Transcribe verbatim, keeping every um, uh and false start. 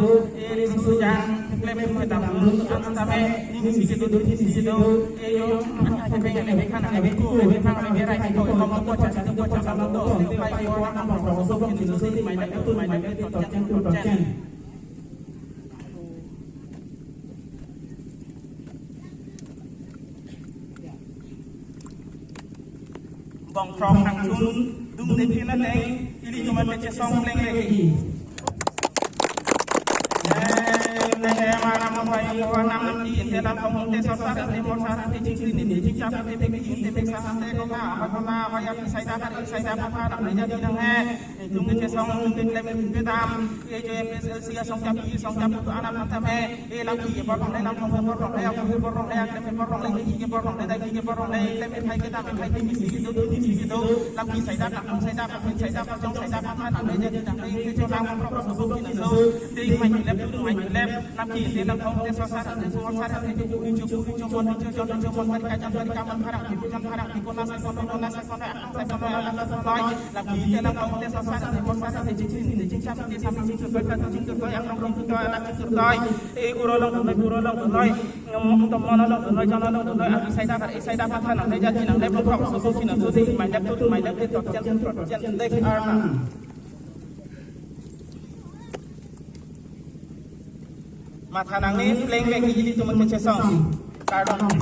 do, e ring su jang, klem klem kedam do, an tame, ning si kedo, tin si kedo, e yo, an thepeng ane bek phan ane bek ko, bek phan ane bek rai ko, kom kom ko, cha cha ko, cha cha ko, te pai ko, an pang pang so, kom si so, si mai na ko, tu mai na ko, tu tok chen, tu tok chen. Bongkrok Hangchun, dung de phi na deng, ili juman kechesong pleng lagi. Nang ke mana mo pai ko nang ki inte lam kong te sosar te morsar te chingkri ne chingchap te bek inte bek sa te ko ma ko ma ko ya ki sai ta ka sai ta pa pa nang ne jadi nang he. Tung ke song tung ke lem ke dam ke je P S L C ya song chap ki song chap tu anak mata me. E lam ki bor rong le lam kong bor rong le ya bor rong le ya ke bor rong le ki ke bor rong le da ki ke bor rong le lem ke khai ke dam khai ke mi si ke do mi si ke do lam ki sai ta ka sai ta ka sai ta ka jong sai ta pa pa nang ne jadi nang he ke jo lam kong rong so ki na so. Ding mai lep tu mai lep. Lam ki te lam kong te sosar te sosar te tu uri chu uri chu mon chu jon chu mon bari ka jon bari ka mon pharang ti jon pharang ti kona sai kona kona sai kona akang sai kona akang sai kona. Lam ki te lam kong te sosar te sosar te ching ching te ching chang te sam ching tur koi ka ching tur koi akang ching tur koi ala ching tur koi. E uro long kong kuro long kong noi. Ngom tom mon long kong noi jon long kong noi abi sai da kar e sai da patha nang le jadi nang le pok pok so so kina so de mai lep tu mai lep te tot chen tot chen de ki arna. Matha nang ni pleng ke kiji di tumun kechesong. Kardom.